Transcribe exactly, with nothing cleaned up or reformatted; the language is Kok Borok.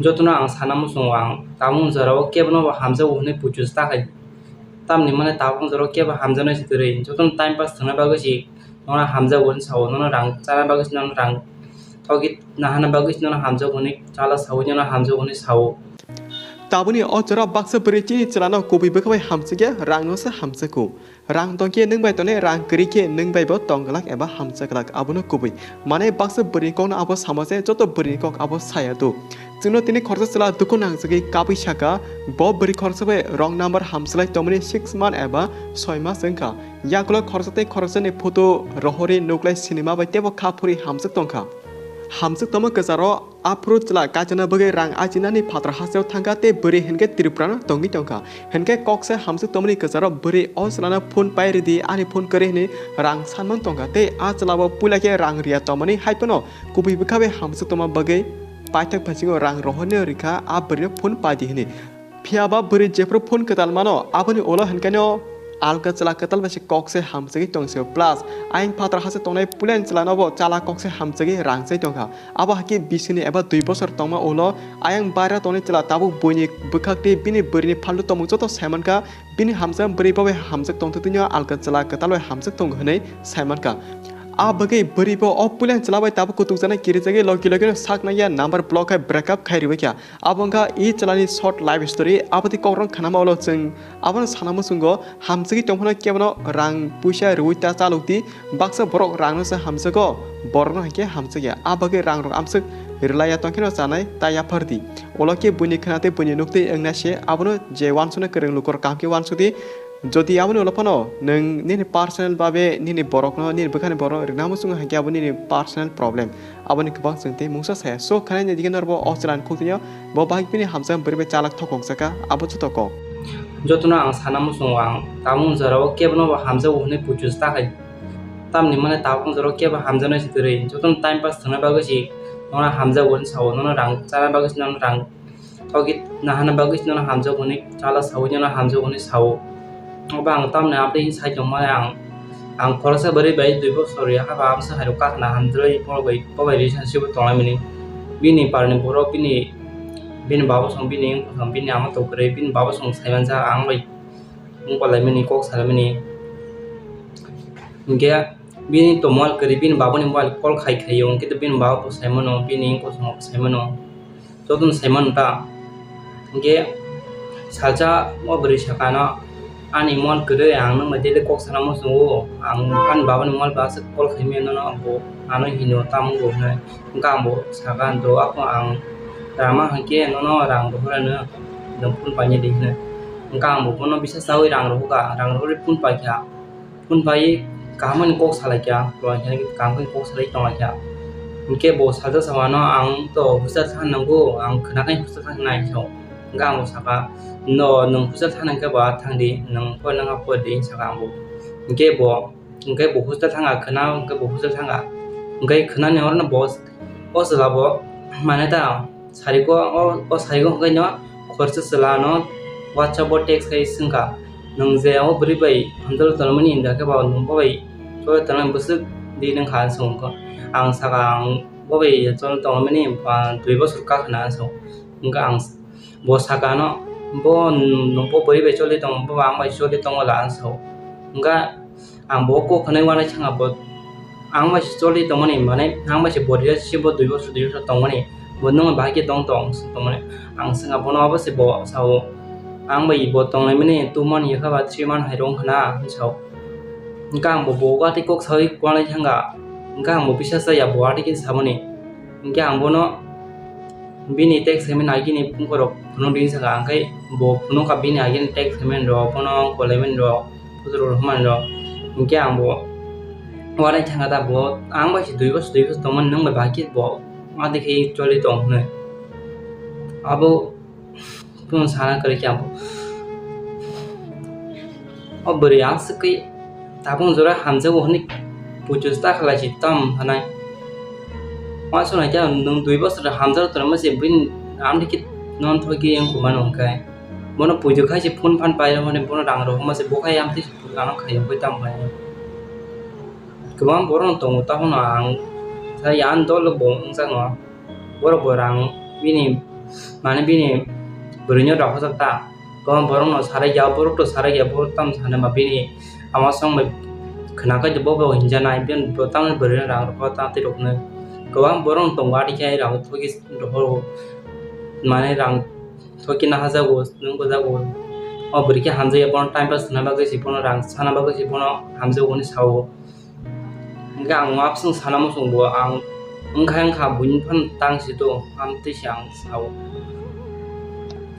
Jotono ang sana muchungo, ang tabuk jora o kebono bo hamjago hwnwi puichus ta khai. Tamni mane tabuk jora o kebo hamjaknai se kwrwi. Jotono time pass thwngna bagwi se nono hamjago hwnwi sao, nono rang chana bagwi se nono rang thogwi nahana bagwi se nono hamjago hwnwi chala saui, nono hamjago hwnwi sao. Tabukni o jora baksa bwrwi chini chwlano kubui bwkha bai hamjakya, rangno se hamjago. Rang tongkhe nwng bai tongnai, rang kwrwi khe nwng bai bo tong glak eba hamjak glak, abono kubui. Mane baksa bwrwini kokno abo sama se, joto bwrwini kok abo saya do. Chwngno tini khoroksa chwla dukhu nangjagwi kabui saka, bo bwrwi khoroksa bai wrong number hamjwlai tongmani six month eba soi mas wngkha. Yagulo khoroksa tei khoroksani photo rohorwi nuklai sinima bai teibo kha phurwi hamjak tongkha. Hamjak tongma kwcharo aphuru chwla kaijana bagwi rang ajinani phatra hasteo thangkha tei bwrwi hinkhe Tripurano tongwi tongkha. Hinkhe kok se hamjak tongmani kwcharo bwrwi o chwlano phone pai ridi, ani phone kwrwi hwnwi rang sanmano tongkha tei a chwlabo puila khe rang riya tongmani hai phano kubui bwkha bai hamjak tongma bagwi paithak phasingo rang rohornino rikha a bwrwino phone paidi hwnwi. Phiya ba bwrwi jephru phone kwtal mano, aboni ulo hinkhe no alka chwla kwtal bai se kok se hamjagwi tong se. Plus, ayang phatra hasteo tongnai puilani chwlano bo chala kok se hamjagwi rang chai tongkha. Abo hakhe bisini eba dui bosor tongma ulo ayang baira tongnai chwla tabuk buini bwkhak tei bini bwrwini phaltu tongmung joto saimankha, bini hamjak bwrwi bo bai hamjak tongtwtwino alka chwla kwtal bai hamjak tongo hwnwi saimankha. A bagwi bwrwi bo o puilani chwla bai tabuk kutukjaknai kirijagwi logi logino sak nangya number block khai break up khai rwbaikha. Abo wngkha e chwlani short life story. Aboni kokrok khanama ulo chwng abono sana muchungo, hamjagwi tongphano kebono rang puisa rwui ta chalokdi, baksa borok rangno se hamjago, borokno hinkhe hamjakya. A bagwi rangrok amswk rwlaiya tongkheno chanai ta yaphardi. Ulo khe buini khna tei buini nuktwi wngna se abono je uansukna kwrwng lukurok kaham khe uansukdi. Jodi aboni ulo phano nwng nini personal babe nini borokno, nini bwkhani borokno rwna muchungo hinkhe abo nini personal problem. Aboni kwbang chwng tei mungsa saya. So, khwnai ni dige norbo o chwlani khukdino bo bahik bini hamjak bwrwi bai chalak thokokjaka, abo joto kok. Jotono ang sana muchungo, ang tabuk jora o kebono bo hamjago hwnwi puichus ta khai. Tamni mane tabuk jora o kebo hamjaknai se kwrwi. Jotono time pass thwngna bagwi se nono hamjago hwnwi sao, nono rang chana bagwi se nono rang thogwi nahana bagwi se nono hamjago hwnwi chala saui, nono hamjago hwnwi sao. Obo ang tamni aboni sai tongmani ang, ang khoroksa bwrwi bai dui bosor yakha ba amsa hai rok kakhna hamjwlai borok bai bo bai relationship o tonglaimani. Bini parni borok bini, bini baba song bini wngkha song bini ama tong kwrwi bini baba song saimanjak ang bai wngpalaimani kok salaimani. Hinkhe bini tongmwal kwrwi bini babani mobile call khai khaio, hinkhe bini baba bo saimano, bini wngkha song bo saimano. Jotono saimano ta. Hinkhe salsa o bwrwi sakha ano, "Ani mol kwrwi, ang nwng bai daily kok sana muchungo, ang ani babani mol bai aswk call khaimano, nono bo ano hino tamo bo," hwnwi. Hinkhe ang bo sakha, "Do, aphano ang rama hinkhe nono rang rohorano, nwng phone painai di," hwnwi. Hinkhe ang bo bono bisa chaui rang rohorkha, rang rohorwi phone paikha. Phone pai kaham ani kok salaikha, kaham khe kok salai tonglaikha. Hinkhe bo salsa samano, "Ang to hostel thang nango, ang khwnakhai hostel thang nai," sao. Hinkhe ang bo sakha, "No, nwng hostel thang nangkhe ba thangdi, nwng porna pordi," sakha ang bo. Hinkhe bo, hinkhe bo hostel thangkha, khwna hinkhe bo hostel thangkha. Hinkhe khwnani orono bo, o chwla bo, mane ta, Sariko, o, o sariko hwnkhe no khoroksa chwla no WhatsApp o text khai swngkha, "Nwng je o bwrwi bai hamjalo tongmani hinda khe ba nwng bo bai choli tongnai bwswk di nung kha," swngkha. Ang sakha, "Ang bo bai choli tongmani ba dui bosor kha khna," swng. Hwnkhe ang s-, bo sakha no, "Bo nwng bo bwrwi bai choli tong, bo ang bai choli tongo la," swng. Hwnkhe Ang bo kok hwnwi uanaisanga bo ang bai se choli tongmani, mane ang bai se bo relationship bo dui bosor, dui bosor tongmani, bo nwng bai bahai khe tong tong tongmani. Ang swngkha bono, abo se bo sao, "Ang bai bo tonglaimani two month yakha ba three month hai rw wngkha na," hwnwi sao. Hwnkhe ang bo bo watwi kok saui uanaisanga, hwnkhe ang bo bisas chaya bo watwi khe samani. Hwnkhe ang bono bini text hwnwi agini phone call rok phunuk di hinwi sakha, hwnkhe bo phunukha bini agini text hwnwi rok, bono call hwnwi rok, photo rok hwnwi rok. Hwnkhe ang bo uanaisanga ta bo ang bai se dui bosor, dui bosor tongmani, nwng bai bahai khe bo ma dikhe choli tong hwnwi. Abo Tun sana kwrwi khe ang bo. O bwrwi ang swkwi tabung jora hamjago hwnwi puichus ta khlai si tam hwnwi. Uansuknai khe nwng dui bosor hamjak tongo se bini amtwi khe non thokgwi wng kumano hwnkhe. Bono puichuk khai se phone phan pairw hwnwi bono rang rw hwnma se bo khai amtwi se ano khai wngwi tam hwnwi. Kwbang borok tongo tabukno ang sai ani dolo bo wngjakno. Borok bo rang bini Mane bini bwrwino rok hojakta. Kwbang borokno sarakya, borokto sarakya, borok tamo sanama bini ama song bai khwnakhai bo bo hinjanai, bini bo tamni bwrwino rang rokho ta twi roknwi. Kwbang borok tongo adi khe rang thoki rohoro, mane rang thoki nahajago, nungjago. O bwrwi khe hamjakya, bono time pass khwna bagwi se, bono rang sana bagwi se bono hamjago hwnwi sao. Hwnkhe ang uabswng sana muchungbo ang wngkha wngkha buini phano tang si to, amtwi se ang sao.